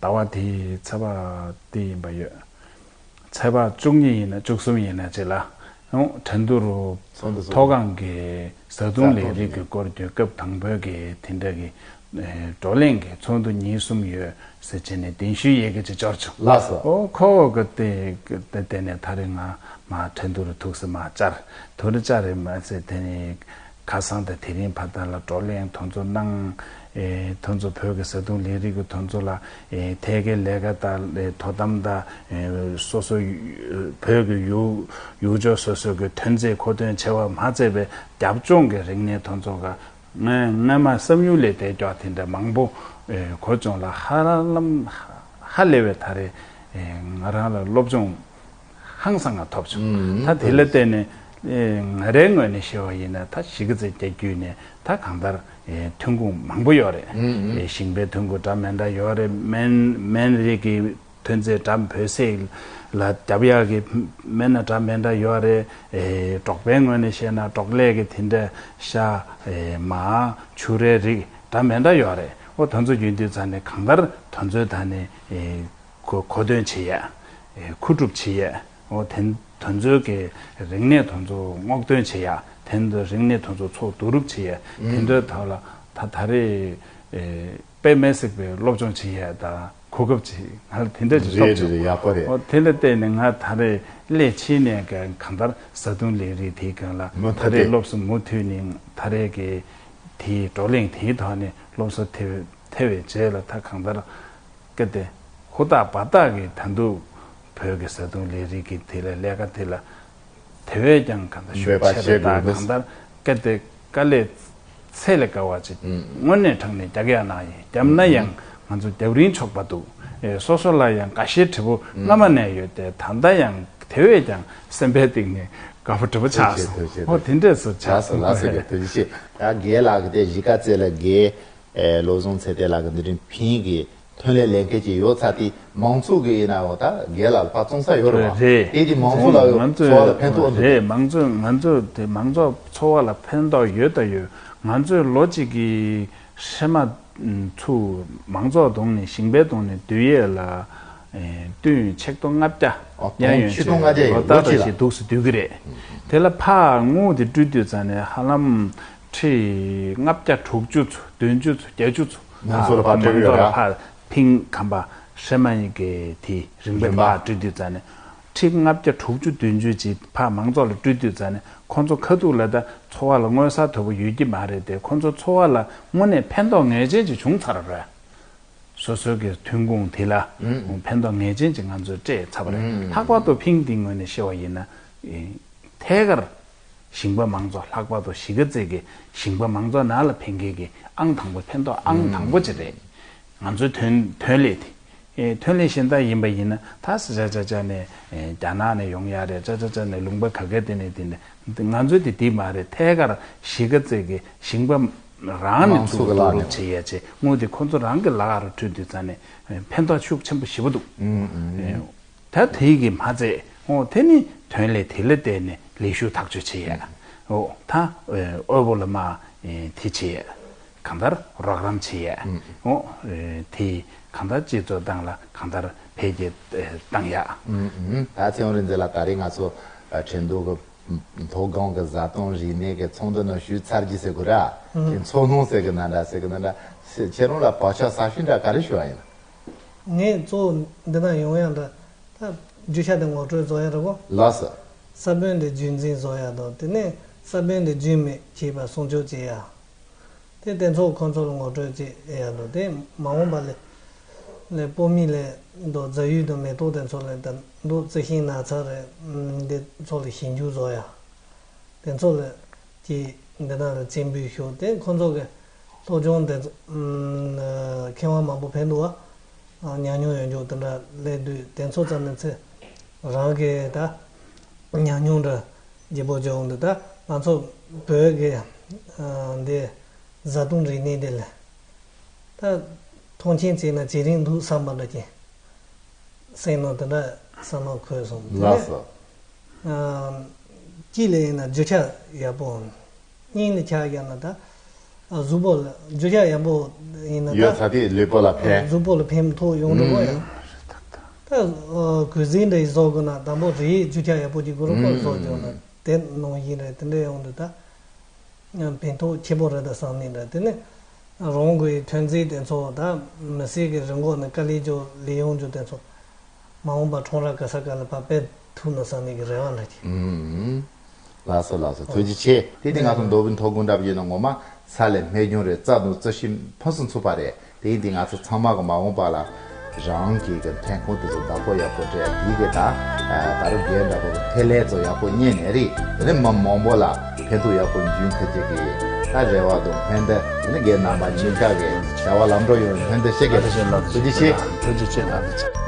ཟླ་བ་འདིའི་ཚེས་པ་འདི་ཡིན་པ་ཡོད། ཚེས་པ་བཅུ་གཉིས་ཡིན་ན་བཅུ་གསུམ་ཡིན་ན་ཅིག་ལ་ཁྲིན་ཏུའུ་རུ་མཐོ་སྒང་གི་བཟའ་བཏུང་ལས་རིགས་ཀྱི་སྐོར་གྱི་སྐབས་དང་པོའི་གི་དེ་འདྲ་གི་བགྲོ་གླེང་གི་ཚོགས་འདུ་གཉིས་གསུམ་ཡོད་ཟེར་བྱས་ནས་གདན་ཞུའི་ཡི་གེ་ཅིག་འབྱོར་བྱུང་། ལགས་སོ། ཨོ་ཁོ་བོ་གི་དེ་དེ་ནས་ད་རེས་ང་མར་ཁྲིན་ཏུའུ་རུ་ཐུགས་སུ་མ་བཅར། དུ་རུ་བཅར་རེད་མ་ཟད་དེ་ནས། ཁ་སང་དང་དེ་རིང་བར་དག་ལ་བགྲོ་གླེང་དེ་ཚོ་གནང་། ཨེ་དེ་ཚོ་བོད་ཀྱི་བཟའ་བཏུང་ལས་རིགས་ཀྱི་དེ་ཚོ་ལ་ཨེ་ཐད་ཀའི་ལས་ཀ་དང་ཨེ་དོ་དམ་དང་ཨེ་སོ་སོ་བོད་ཀྱི་ཡུལ་ཡུལ་ཕྱོགས་སོ་སོ་གི་ཐོན་རྫས་མཁོ་འདོན་བྱས་པ་མ་ཚད་པའི་རྒྱབ་ལྗོངས་ཀྱི་རིག་གནས་དེ་ཚོ་ག་སྔ་སྔ་མ་བསམ་ཡུལ་ལས་བསྡད་ཀྱོག་དེ་འདྲ་མང་པོ་ཨེ་གོ་བྱུང་ལ་ཧ་ལམ་ཧ་ལས་པའི་ད་རེས་ཨེ་ང་རང་ལ་སློབ་སྦྱོང་ཧང་སང་ང་ཐོབ་བྱུང་། ད་དེ་ལ་བརྟེན་ནས། ཨེ། ང་རའི་ངོས་ནས་བཤད་པ་ཡིན་ན་ད་གཞིས་ཀ་རྩེ་རྒྱལ་རྒྱུད་ནས་ད་གང་ལྟར་ཨེ་ཐོན་ཁུངས་མང་པོ་ཡོད་རེད། ཨེ་ཞིང་པའི་ཐོན་ཁུངས་འདྲ་མི་འདྲ་ཡོད་རེད། སྨན་སྨན་རིགས་ཀྱི་ཐོན་རྫས་འདྲ་བོད་ཟས་ལ་རྒྱབ་ཡག་གི་སྨན་སྣ་འདྲ་མི་འདྲ་ཡོད་རེད། ཨེ་འབྲོག་པའི་ངོས་ནས་བཤད་ན་འབྲོག་ལས་ཀྱི་དེ་འདྲ་ཤ་ཨེ་མར་ཕྱུ་རའི་རིགས་འདྲ་མི་འདྲ་ཡོད་རེད། འོ་དེ་ཚོ་ཡོད་དུས་ཙང་ནས་གང་ལྟར་དེ་ཚོའི་ཐད་ནས་ཨེ་གོ་གོ་སྟོན་བྱེད་ཡས། ཨེ་མཁོ་སྒྲུབ་བྱེད་ཡས། འོ་དེ་དེ་ཚོའི་གི་རིག་གནས་དེ་ཚོ་སྔོག་འདོན་བྱེད་ཡས། དེ་ཚོ་རིག་གནས་དེ་ཚོ་ཚོགས་བསྡུ་རུབ་བྱེད་ཡས། དེ་འདྲའི་ཐོག་ལ་ད་ད་རེས་ཨེ་དཔེ་མི་སྲིད་པའི་སློབ་སྦྱོང་བྱེད་ཡས་དང་གོ་སྐབས་ཅིག་ང་ལ་དེ་འདྲ་ཅིག་རེད་ཐོབ་རེད་བྱུང་། རེད། ཡག་པོ་རེད། འོ་དེ་ལ་བརྟེན་ནས་ང་ད་རེས་སླེ་ཕྱིན་ནས་ག་གང་ལྟར་བཟའ་བཏུང་ལས་རིགས་དེའི་སྒང་ལ་མུ་མཐུད་ད་རེས་དེ་སློབ་གསོ་མུ་མཐུད་ནས་ད་རེས་ཀྱི་དེའི་བགྲོ་གླེང་དེའི་ཐོག་ནས་སློབ་གསོ་ཐེབས་ཐེབས་པའི་རྗེས་ལ་ད་གང་ལྟར་སྐད་དེ་ཧུར་ཐག་འབད་ཐག་གིས་ད་དུང་བོད་ཀྱི་བཟའ་བཏུང་ལས་རིགས་ཀྱི་དེ་ལ་ལས་ཀ་དེ་ལ་དེ་བས་ཀྱང་གང་ལྟར་ཤུགས་འབད་པ་ཆེ་རུ་བྱེད་དང་དགོས། གང་ལྟར་སྐད་དེ་དཀའ་ལས་ཚད་ལས་བརྒལ་བ་ཅིག་ཨུམ། དངོས་གནས་དྲང་གནས་རྒྱག་ཡ་ན་ཡིན། བརྒྱབ་ན་ཡང་ང་ཚོ་རྒྱབ་རིན་ཆོག་པ་འདུག་ཨེ་སོ་སོ་ལ་ཡང་དགའ་ཞེན་དྲི་བོ་སྔ་མ་ནས་ཡོད་དེ་ད་ལྟ་ཡང་དེ་བས་ཀྱང་སེམས་པའི་གཏིང་ནས་དགའ་པོ་དྲི་བོ་ཆགས་སོང་། ཐུགས་རྗེ་ཆེ། ཨོ་དེ་འདྲས་སུ་ཆགས་ཆགས་སོང་། ལགས་སོ། དགེ་ཐུགས་རྗེ་ཆེ། ད་རྒན་ལགས་ཀྱི་དེ་གཞིས་ཀ་རྩེ་ལ་རྒན་ཨེ་བློ་བཟང་ཚེ་བརྟན་ལགས་ཀྱི་འདི་རིང་ཕིང་གི་ཐོན་ལས་ལས་འགན་ཅིག་ཡོད་ཚར་དེ་མང་ཚོགས་ཀྱི་ཡིན་ན་འོ་ད་རྒན་ལགས་ལ་ཕར་བཙོང་ས་ཡོད་རེད་པ། རེད། དེ་དེ་མང་ཚོགས་ལ་ཡོད་ང་ཚོས་འཚོ་བ་ལ་ཕན་ཐོགས་འདུག་རེད། མང་ཚོགས་ང་ཚོས་དེ་མང་ཚོགས་འཚོ་བ་ལ་ཕན་ཐོགས་ཡོད་ད་ཡོད། ང་ཚོས་ལོ་གཅིག་གི་ཧྲེ་མ་ཚུར་མང་ཚོགས་གདོང་ནས་ཞིང་པའི་གདོང་ནས་བསྡུ་ཡས་ལ་ཨེ་བསྟུན་ཆིག་སྟོང་ལྔ་བརྒྱ། ཨོ་ཉར་ཡོང་ཆིག་སྟོང་ལྔ་བརྒྱ་ཡོད། ལོ་ལྟར་ལོ་གཅིག་ལ་ཞིག་འདུག་སེ་བསྡུ་གི་རེད། དེ་ལ་ཕར་དངུལ་དེ་སྤྲོད་དུས་ཙང་ནས་ཧ་ལམ་ཁྲི་ལྔ་བརྒྱ་དྲུག་ཅུ་ཚོ་བདུན་ཅུ་ཚོ་བརྒྱད་ཅུ་ཚོ་མང་ཚོགས་ལ་ཕར་སྤྲད་ཡོད་ར། ཕར་ཕིང་ཁམས་པ་ཧྲེ་མ་ཡི་གེ་དེ་རིན་པ་རིན་པ་ཕར་སྤྲོད་དུས་ཙང་ནས་ཁྲི་ལྔ་བརྒྱ་དྲུག་ཅུ་བདུན་ཅུ་ཅིག་ཕར་མང་ཚོགས་ལ་སྤྲོད་དུས་ཙང་ནས་ཁོང་ཚོ་ཁ་ཐུག་ལ་ད་འཚོ་བ་ལ་མངོན་གསལ་དོད་པོ་ཡོད་ཀྱི་མ་རེད་དེ། ཁོང་ཚོ་འཚོ་བ་ལ་དངོས་གནས་ཕན་ཐོགས་ངེས་ཅན་ཅིག་བྱུང་ཚར་རེད། སོ་སོའི་གི་ཐོན་ཁུངས་དེ་ལ་ཨུ། ཕན་ཐོགས་ངེས་ཅན་ཅིག་ང་ཚོས་སྤྲད་ཚར་བ་རེད། ཨུ། ལྷག་པར་དུ་ཕིང་དེའི་ངོས་ནས་བཤད་པ་ཡིན་ན་ཨེ་ཐད་ཀར་ཞིང་པ་མང་ཚོགས་ལྷག་པར་དུ་གཞིས་ཀ་རྩེ་གི་ཞིང་པ་མང་ཚོགས་ནང་ལ་ཕན་མཁན་གི་ཨང་དང་པོ་ཕན་ཐོགས་ཨང་དང་པོ་ཅིག་རེད། ང་ཚོའི་ཐོན་ཐོན་ལས་དེ་ཨེ་ཐོན་ལས་གཞན་དག་ཡིན་པ་ཡིན་ན་ད་ས་ཆ་ཆ་ཆ་ནས་ཨེ་རྒྱ་ནག་ནས་ཡོང་ཡ་རེད། ཆ་ཆ་ཆ་ནས་ལུང་པ་ག་གེ་དེ་ནས་དེ་ནས་ང་ཚོའི་དེ་དེ་མ་རེད། ཐད་ཀར་གཞིས་ཀ་རྩེ་གི་ཞིང་པ་རང་ནས་མང་ཚོགས་ཚུར་ཀྱི་ལག་བསྡུ་རུབ་ནས་བྱེད་ཡ་བྱེད་དངུལ་དེ་ཁོ་ཚོ་རང་གི་ལག་རུ་སྤྲོད་དུས་ཙང་ནས་ཕན་ཐོགས་ཤུགས་ཆེན་པོ་ཞེ་པོ་འདུག་ཨུམ་ཨུམ། ད་དེ་གི་མ་ཚད་འོ་དེ་ནི་ཐོན་ལས་དེ་ལ་བརྟེན་ནས་ལས་ཞུགས་ཐག་གཅོད་བྱེད་ཡ། འོ་ད་དབུལ་པོ་ལ་མ་དེ་བྱེད་ཡ་གང་ལྟར་རོགས་རམ་བྱེད་ཡ། འོ་དེ་གང་ལྟར་སྤྱི་ཚོགས་སྟེང་ལ་གང་ལྟར་འཕེལ་རྒྱས་བཏང་ཡ། ཨུམ་ཨུམ། ད་ཚེ་དབང་རིག་འཛིན་ལགས་ད་རེས་ང་ཚོ་ཁྲིན་ཏུའུ་གི་མཐོ་སྒང་གི་བཟའ་བཏུང་རིག་གནས་ཀྱི་ཚོགས་འདུ་ནང་ཞུགས་ཚར་རྒྱུ་ཟེར་དགོས་ར། ཨུ། དེ་ཚོགས་ལྷུང་ཟེར་གི་ན་འདྲ་ཟེར་གི་ན་འདྲ། ཁྱེད་རང་ལ་བག་ཆགས་གསར་ཤོས་འདྲ་ག་རེ་ཞུ་བ་ཡིན། ངས་གཙོ་བོ་འདི་ན་ཡོང་ཡ་འདྲ་ད་རྒྱུ་ཆ་དེ་ངོ་སྤྲོད་བཟོ་ཡ་རེད་གོ། ལགས་སོ། ས་བོན་དེ་རྒྱུན་འཛིན་བཟོ་ཡ་དང་དེ་ནས་ས་བོན་དེ་རྒྱུན་མི་ཆད་པ་སྲུང་སྐྱོབ་བྱེད་ཡ། དེ་དེ་ཚོ་ཁོང་ཚོ་ལ་ངོ་སྤྲོད་ཅིག་ཡ་དང་དེ་མ་འོངས་པ་ལ་ལས་སྤོ་མི་ལས་འདུག་རྫ་ཡུལ་དང་མེ་ཏོག་དེ་ཚོ་ལས་ད་འདུག་རྩི་ཤིང་ནགས་ཚལ་རེད། འདི་ཚོ་ལ་ཞིབ་འཇུག་བཟོ་ཡ། དེ་ཚོ་ལ་ཀྱི་འདི་ན་ལ་རྩིས་འབུལ་ཞུ་དེ་ཁོང་ཚོ་གི་སློབ་སྦྱོང་དེ་ཚོ་མཁས་དབང་མང་པོ་ཕེབས་འདུག་བ། ཉམས་མྱོང་ཡོད་འཇོག་དེ་འདྲ་སླེབས་དུས་དེ་ཚོ་ཙམ་མི་ཚེ་རང་གི་ད་ཉམས་མྱོང་འདྲ་རྒྱས་པོ་བྱུང་འདུག་ད་ང་ཚོ་བོད་ཀྱི་འདི་བཟའ་བཏུང་རིག་གནས་དེ་ལ་ད་མཐོང་ཆེན་བྱས་ན་ཇེ་རིང་འདུག་བསམ་པ་འདྲ་ཅིག་སེམས་ནང་དེ་འདྲ་བསམ་བློ་འཁོར་སོང་། དེ་ལགས་ནས་སོ། ཨ་གཅིག་ལ་ཡིན་ན་རྒྱུ་ཆ་ཡག་པོ། གཉིས་ལ་ཆ་བཞག་ན་ད་གཟུགས་པོ་ལ་རྒྱུ་ཆ་ཡག་པོ་ཡིན་ན་ད་ཡོད་ཚ་དེ་ལུས་པོ་ལ་ཕན། གཟུགས་པོ་ལ་ཕན་ཐོགས་ཡོང་འགྲོ་གི་ཡོད། ད་གོས་ཟས་འདྲ་ཡི་བཟོ་དགོས་ན་དང་པོ་རིགས་རྒྱུ་ཆ་ཡག་པོ་ཅིག་དགོས་རེད་པ། བཟོ་རྒྱུ་ན་དེ་ནང་བཞིན་རེད། དེ་འདྲ་ཡོང་དུས་ད། ཕན་ཐོགས་ཆེ་པོ་རེད་ད་བསམ་ནི་འདྲ། དེ་ནས་རང་གི་ཐོན་རྫས་དེ་ཚོ་ད་མི་སེར་གྱི་རི་འགོག་ནས་དཀའ་ལས་ཅོ་ལས་ཡོང་རྒྱུ་དེ་ཚོ་མ་འོངས་པ་ཁྲོམ་ར་ག་ས་ག་ལ་ཕར་སྤེལ་ཐུབ་ན་བསམ་ནི་གི་རེ་བ་འདྲ་ཅིག་ཨུམ། ལགས་སོ་ལགས་སོ། ཐུགས་རྗེ་ཆེ། དེ་དེ་ང་ཚོ་མདོ་དབུས་མཐོ་སྒང་འདྲ་པོ་ཡིན་ན་ངོ་མ་ས་ལས་སྨན་ལྗོངས་རེད། རྩྭ་དང་རྩི་ཤིང་ཕུན་སུམ་ཚོགས་པ་རེད། དེ་ཡིན་དུས་ང་ཚོ་ཚང་མ་གི་མ་འོངས་པ་ལ་རང་གི་གི་ཐོན་ཁུངས་དེ་ཚོ་བདག་པོ་ཡག་པོ་སྤྲད་དེ་གི་ད་ད་རུང་རྒན་འདྲ་པོ་གི་ཐོན་ལས་ཚོ་ཡག་པོ་རྙེད་ནས་རེད། དེ་ནས་མི་མང་པོ་ལ་ཕན་ཐོགས་ཡག་པོ་འབྱུང་ཐུབ་ཀྱི་གི་ད་རེ་བ་དང་སྨོན་འདུན། དེ་ནས་རྒན་རྣམ་པ་གཉིས་ཀ་གི་བྱ་བ་ལམ་འགྲོ་ཡོང་བའི་སྨོན་འདུན་ཞིག་གི། ཐུགས་རྗེ་ཆེ། ཐུགས་རྗེ་ཆེ། ཐུགས་རྗེ་ཆེ།